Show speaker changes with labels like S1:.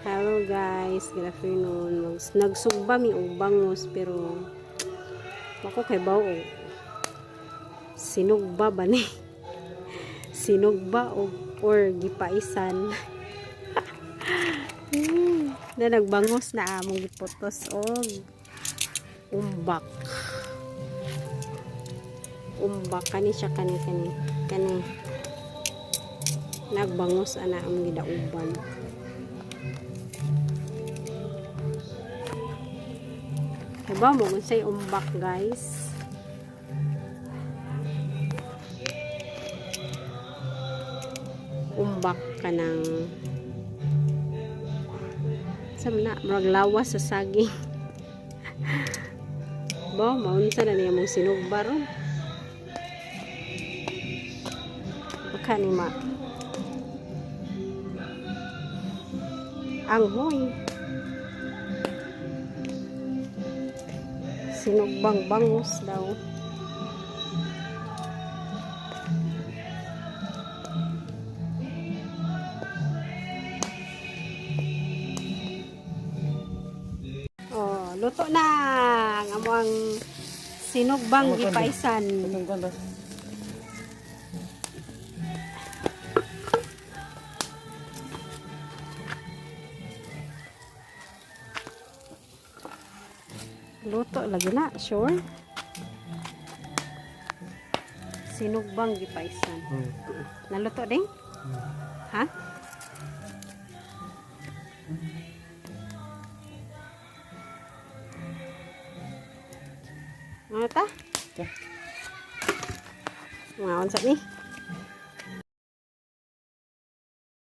S1: Hello guys, good afternoon. Nagsugba mi og bangus pero ako kay bawo sinugba ba ni? Sinugba og or gipaisan. Na nagbangos na among giputos og umbak. Umbak kani siya, kani kani kani. Nagbangos ana among gidauban. Diba mo kung sa'y umbak, guys? Umbak ka ng sa na murag lawas sa saging. Bo, maunsa na niya mong sinugba ron. Baka ni ma. Anghoy. Sinugbang bangus daw. Oh, luto na ang among sinugbang gipaisan. Luto lagi na, sure. Sinugbang gipaisan. Naluto din? Ha? Mga ta?
S2: Ta.
S1: Mga unsa ni?